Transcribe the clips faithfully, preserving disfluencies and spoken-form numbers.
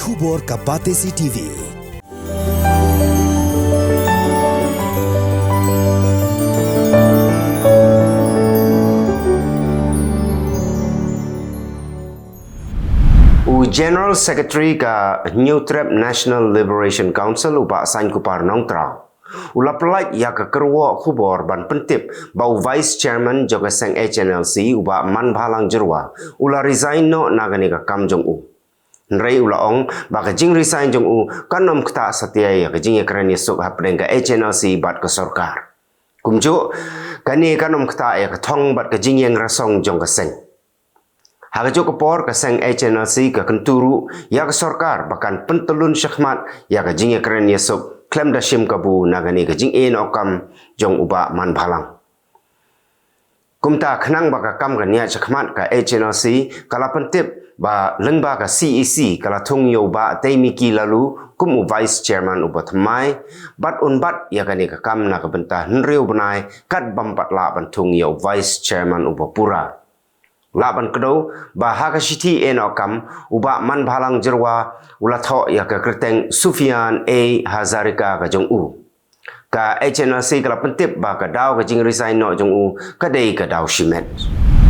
Khubor ka Batesi T V. U General Secretary ka Hynñiewtrep National Liberation Council, u Bah Sainkupar Nongtraw, u la pyllait ïa ka kyrwoh khubor ban pyntip ba u Vice Chairman jong ka seng H N L C, u Bah Manbhalang Jyrwa, u la resign noh na kane ka kam jong u. Hynrei u la ong ba ka jingresign jong u kan ym ktah satia ïa ka jingïakren ïasuk hapdeng ka H N L C bad ka sorkar. Kumjuh, kane kan ym ktah ïa ka thong bad ka jingïainguh jong ka seng. Ha kajuh ka por, ka seng H N L C ka kyntu ruh ïa ka sorkar ba kan pyntyllun shakhmat ïa ka jingïakren ïasuk khlem da shim kabu na kane ka jingïainguh kam jong u Bah Manbhalang. Kumta, khnang ba ka kam kan ïaid shakhmat, ka H N L C ka la pyntip ba lyngba ka C E C ka la thung ïa u Bah Taymiki Laloo kum u Vice Chairman uba thymmai, bad un bat ïa kane ka kam na ka bynta hynriew bnai, katba ym pat lah ban thung ïa u Vice Chairman uba pura. Lah ban kdew ba ha ka shithi ïainguh kam, u Bah Manbhalang Jyrwa u la thoh ïa ka kyrteng Sufian A Hazarika ka jong u. Ka H N L C ka la pyntip ba ka daw ka jingresign noh jong u ka dei ka daw shimet.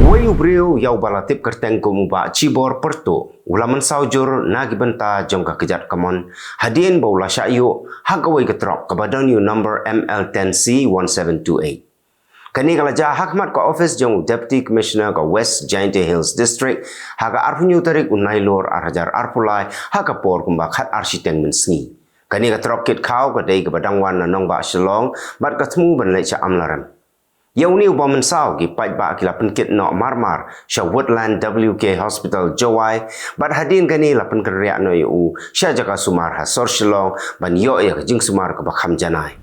Uwei u briew ïa uba la tip kyrteng kum u Bah Chibor Pyrtuh, u la mynsaw jur na ki bynta jong ka kjat kamon hadien ba u la shah ïuh ha kawei ka trok kaba don ïa u number M L ten C one seven two eight. Kane ka la jia ha khmat ka office jong u Deputy Commissioner ka West Jaintia Hills District ha ka arphew hynñiew tarik u Nailur ar hajar arphew lai, ha ka por kumba khatar shiteng mynsngi. Kane ka trok kit khaw ka dei kaba dang wan na nongbah Shillong bad ka thmu ban leit sha Amlarem. Ïa une uba mynsaw, ki paidbah ki la pynkit noh marmar sha Woodland W K Hospital, Jowai, bad hadien kane la pynkynriah noh ïa u sha jaka sumar ha sor Shillong ban ïoh ïa ka jingsumar kaba kham janai.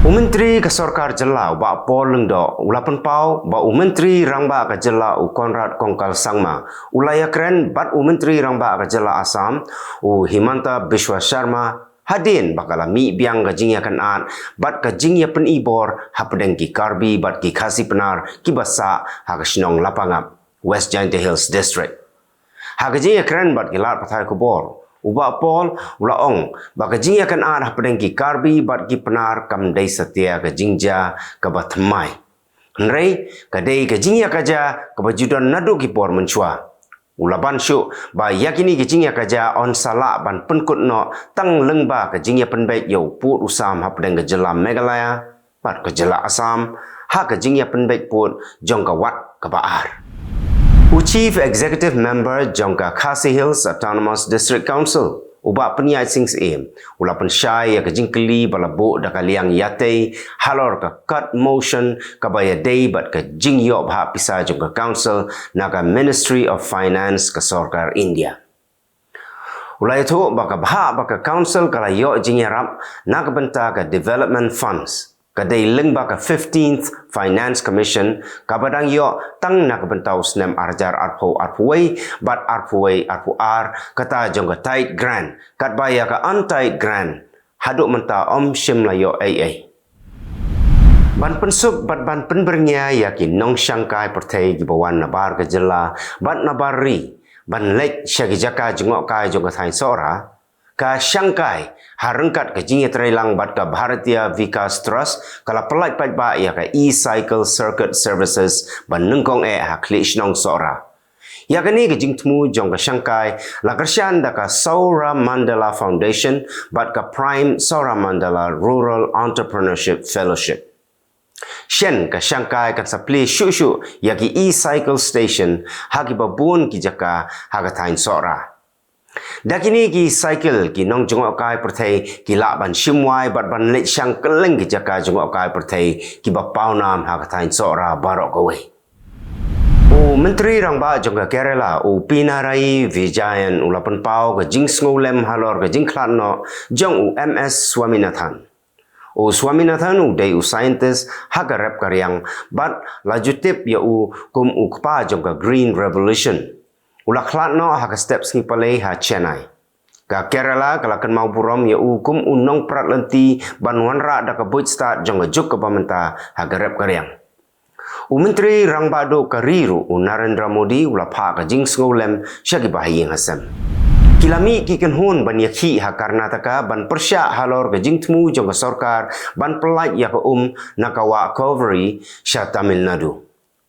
U Myntri ka Sorkar Jylla, u Bah Paul Lyngdoh, u la pynpaw ba u Myntri Rangbah ka Jylla, u Conrad Kongkal Sangma, u la ïakren bad u Myntri Rangbah ka Jylla Assam, u Himanta Biswa Sarma, hadien ba ka la mih biang ka jingïakynad bad ka jingïapynibor hapdeng ki Karbi bad ki Khasi Pnar kiba sah ha ka shnong Lapangap, West Jaintia Hills District. Ha ka jingïakren bad ki lad pathai khubor, u Bah Paul u la ong ba ka jingïakynad hapdeng ki Karbi bad ki Pnar kam dei satia ka jingjia kaba thymmai. Hynrei ka dei ka jingïakajia kaba ju don naduh ki por mynshuwa. U la ban shuh ba ïa kine ki jingïakajia yn sa lah ban pynkut noh tang lyngba ka jingïapynbeit ïa u pud u sam hapdeng ka jylla Meghalaya bad ka jylla Assam ha ka jingïapynbeit pud jong ka wat kaba ar. U Chief Executive Member jong ka Khasi Hills Autonomous District Council, u Bah Pynïaid Sing Syiem, u la pynshai ïa ka jingkylli ba la buh da ka liang ïatei halor ka cut motion kaba ïadei bad ka jingïoh bhah pisa jong ka Council na ka Ministry of Finance ka Sorkar India. U la ïathuh ba ka bhah ba ka Council ka la ïoh jingïarap na ka bynta ka Development Funds ka dei lyngba ka fifteenth Finance Commission kaba dang ïoh tang na ka bynta u snem ar hajar arphew arphew wei bad arphew wei arphew ar, kata jong ka tied grant, katba ïa ka untied grant haduh mynta ym shym la ïoh ei ei. Ban pynsuk bad ban pynbyrngia ïa ki nongshangkai pyrthei kiba wan nabar ka jylla bad nabar ri ban leit sha ki jaka jngohkai jong ka thaiñ Sohra, ka shangkai ha ryngkat ka jingïatreilang bad ka Bharatiya Vikas Trust ka la pyllait paidbah ïa ka e-cycle circuit services ba nyngkong eh ha khlieh shnong Sohra. Ïa kane ka jingthmu jong ka shangkai la kyrshan da ka Sohra Mandala Foundation bad ka Prime Sohra Mandala Rural Entrepreneurship Fellowship. Shen ka shangkai kan sa plie shuh shuh ïa ki e-cycle station ha kiba bun ki jaka ha ka thaiñ Sohra. Da kine ki cycle, ki nongjngohkai pyrthei ki lah ban shim wai bad ban leit shang kylleng ki jaka jngohkai pyrthei kiba pawnam ha ka thaiñ Sohra baroh kawei. U Myntri Rangbah jong ka Kerala, u Pinarayi Vijayan, u la pynpaw ka jingsngewlem halor ka jingkhlad noh jong u M S Swaminathan. U Swaminathan u dei u scientist ha ka rep ka riang bad la ju tip ïa u kum u kpa jong ka Green Revolution. U la khlad noh ha ka step sngi palei ha Chennai. Ka Kerala ka la kynmaw burom ïa u kum u nongprat lynti ban wanrah da ka buit stad jong ka juk kaba mynta ha ka rep ka riang. U Myntri Rangbah Duh ka ri ruh, u Narendra Modi, u la phah ka jingsngewlem sha kiba ha ïing ha sem. Ki la mih ki kynhun ban ïakhih ha Karnataka ban pyrshah halor ka jingthmu jong ka sorkar ban pyllait ïa ka um na ka wah Kaveri sha Tamil Nadu.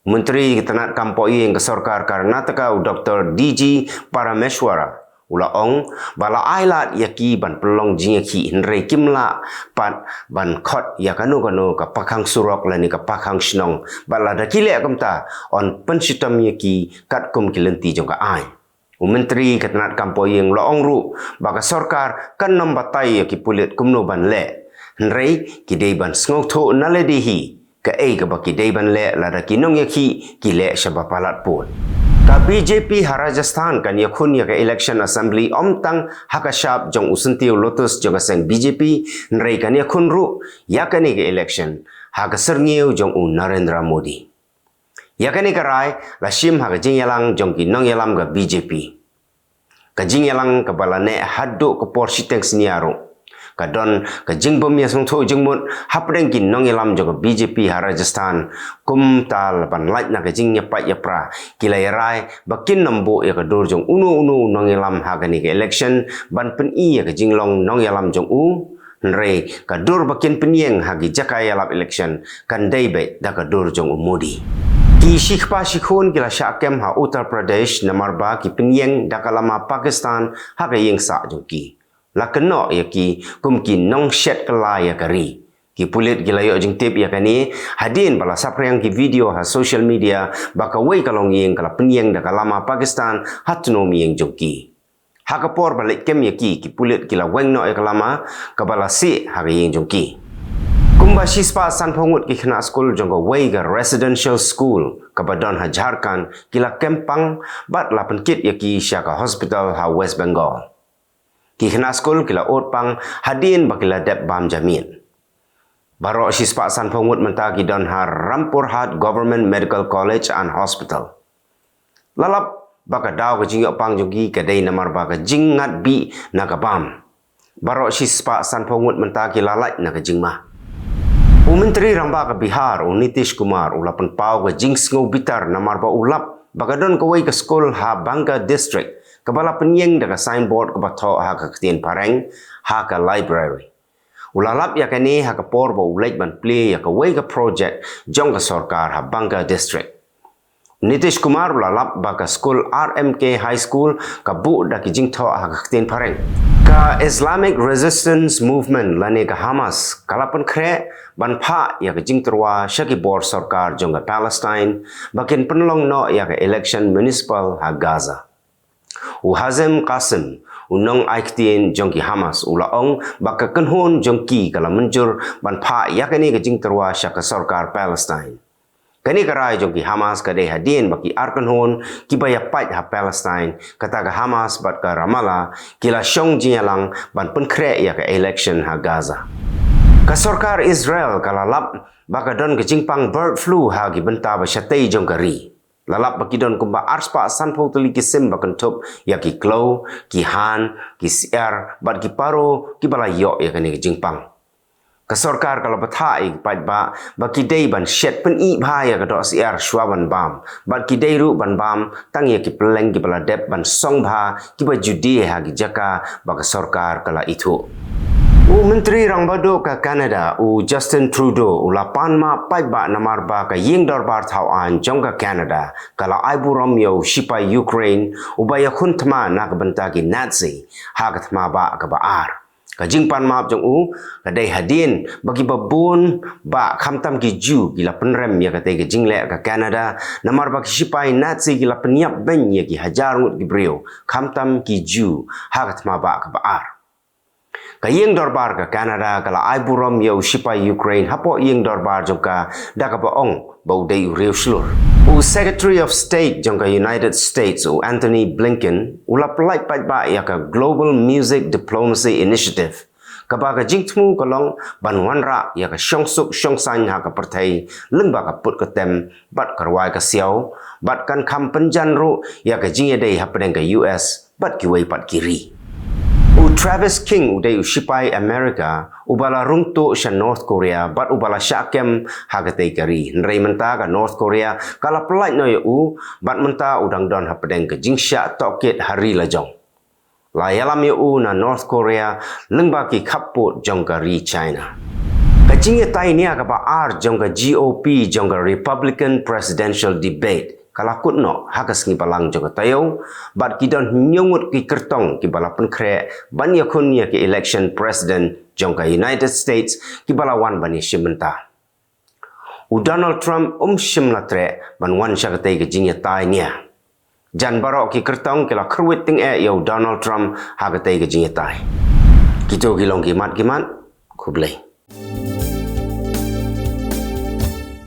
Myntri ka tnat kam poh ïing ka sorkar Karnataka u Doctor D G Parameshwara u la ong ba la ai lad ïa ki ban pynlong jingïakhih hynrei kim lah pat ban khot ïa kano kano ka pakhang surok lane ka pakhang shnong bad lada ki leh kumta yn pynshitom ïa ki katkum ki lynti jong ka aiñ. U Myntri ka tnat kam poh ïing u la ong ruh ba ka sorkar kan ym batai ïa ki pulit kumno ban leh, hynrei ki dei ban sngewthuh na lade hi kaei kaba ki dei ban leh lada ki nongïakhih ki leh sha ba palat pud. Ka B J P ha Rajasthan kan ïakhun ïa ka election assembly ym tang ha ka shap jong u syntiew lotus jong ka seng B J P, hynrei kan ïakhun ruh ïa kane ka election ha ka syrngiew jong u Narendra Modi. Ïa kane ka rai la shim ha ka jingïalang jong ki nongïalam ka B J P. Ka jingïalang kaba la neh haduh ka por shiteng synñia ruh ka don ka jingbym ïasngewthuh jingmut hapdeng ki nongïalam jong ka B J P ha Rajasthan, kumta la ban lait na ka jingïapait ïapra ki la ïarai ba kin ym buh ïa ka dur jong uno uno u nongïalam ha kane ka election ban pyni ïa ka jinglong nongïalam jong u, hynrei ka dur ba kin pynïeng ha ki jaka ïalap election kan dei beit da ka dur jong u Modi. Ki shikpa shikhun ki la shah kem ha Uttar Pradesh namar ba ki pynïeng da ka lama Pakistan ha ka ïing sah jong ki. La kynnoh ïa ki kum ki nongshet kylla ïa ka ri. Ki pulit ki la ïoh jingtip ïa kane hadien ba la saphriang ki video ha social media ba kawei ka longïing ka la pynïeng da ka lama Pakistan ha tnum ïing jong ki. Ha ka por ba leit kem ïa ki, ki pulit ki la weng noh ïa ka lama kaba la sieh ha ka ïing jong ki. Kumba shispah sanphew ngut ki khynnah skul jong kawei ka residential school kaba don ha Jharkhand ki la kem pang bad la pynkit ïa ki sha ka hospital ha West Bengal. Ki khynnah skul ki la ud pang hadien ba ki la dep bam ja miet. Baroh shispah sanphew ngut mynta ki don ha Rampurhat Government Medical College and Hospital. La lap ba ka daw ka jingïoh pang jong ki ka dei namar ba ka jingngat bih na ka bam. Baroh shispah sanphew ngut mynta ki la lait na ka jingma. U Myntri Rangbah ka Bihar u Nitish Kumar u la pynpaw ka jingsngewbitar namar ba u lap ba ka don kawei ka skul ha Banka District kaba la pynïeng da ka signboard kaba thoh ha ka ktien phareng ha ka library. U la lap ïa kane ha ka por ba u leit ban plie ïa kawei ka project jong ka sorkar ha Banka District. Nitish Kumar u la lap ba ka skul R M K High School ka buh da ki jingthoh ha ka ktien phareng. Ka Islamic Resistance Movement lane ka Hamas ka la pynkhreh ban phah ïa ka jingtyrwa sha ki bor sorkar jong ka Palestine ba kin pynlong noh ïa ka election municipal ha Gaza. U Hazem Qasim, u nongai ktien jong ki Hamas, u la ong ba ka kynhun jong ki ka la mynjur ban phah ïa kane ka jingtyrwa sha ka sorkar Palestine. Kane ka rai jong ki Hamas ka dei hadien ba ki ar kynhun kiba ïapait ha Palestine, kata ka Hamas bad ka Ramallah, ki la shong jingïalang ban pynkhreh ïa ka election ha Gaza. Ka sorkar Israel ka la lap ba ka don ka jingpang bird flu ha ki bynta ba shatei jong ka ri. La lap ba ki don kumba arspah sanphew tylli ki sim ba kynthup ïa ki kloi, ki han, ki syiar bad ki paro kiba la ïoh ïa kane ka jingpang. Ka sorkar ka la bthah ïa ki paidbah ba ki dei ban shet pyni bha ïa ka doh syiar shuwa ban bam bad ki dei ruh ban bam tang ïa ki pylleng kiba la dep ban song bha kiba juda ha ki jaka ba ka sorkar ka la ithuh. U Myntri Rangbah Duh ka Canada u Justin Trudeau u la pan map paidbah namar ba ka ïing dorbar thaw aiñ jong ka Canada ka la ai burom ïa u shipai Ukraine uba ïakhun thma na ka bynta ki Nazi ha ka thma bah kaba ar. Ka jingpan map jong u ka dei hadien ba kiba bun bah khamtam ki Jiw ki la pynrem ïa katei ka jingleh ka Canada namar ba ki shipai Nazi ki la pynïap beiñ ïa ki hajar ngut ki briew khamtam ki Jiw ha ka thma bah kaba ar. Ka ïing dorbar ka Canada ka la ai burom ïa u shipai Ukraine hapoh ïing dorbar jong ka da kaba ong ba u dei u riewshlur. U Secretary of State jong ka United States u Antony Blinken u la pyllait paidbah ïa ka Global Music Diplomacy Initiative kaba ka jingthmu ka long ban wanrah ïa ka shongsuk shongsaiñ ha ka pyrthei lyngba ka put ka tem bad ka rwai ka siaw bad kan kham pynjan ruh ïa ka jingïadei hapdeng ka U S bad kiwei pat ki ri. U Travis King u dei u shipai America uba la rung tuh sha North Korea bad uba la shah kem ha katei ka ri. Hynrei mynta ka North Korea ka la pyllait noh ïa u bad mynta u dang don hapdeng ka jingshah tohkit ha ri lajong. la ïalam ïa u na North Korea lyngba ki khappud jong ka ri China. Ka jingïatai nia kaba ar jong ka G O P jong ka Republican presidential debate ka la kut noh ha ka sngi Balang jong ka taïew, bad ki don hynñiew ngut ki kyrtong kiba la pynkhreh ban ïakhun ïa ka election president jong ka United States kiba la wan ban ïashim bynta. U Donald Trump um shym la treh ban wan sha katei ka jingïatai nia. Jan baroh ki kyrtong ki la kyrwit tyngeh ïa u Donald Trump ha katei ka jingïatai. Kito ki long ki mat ki mat, khublei.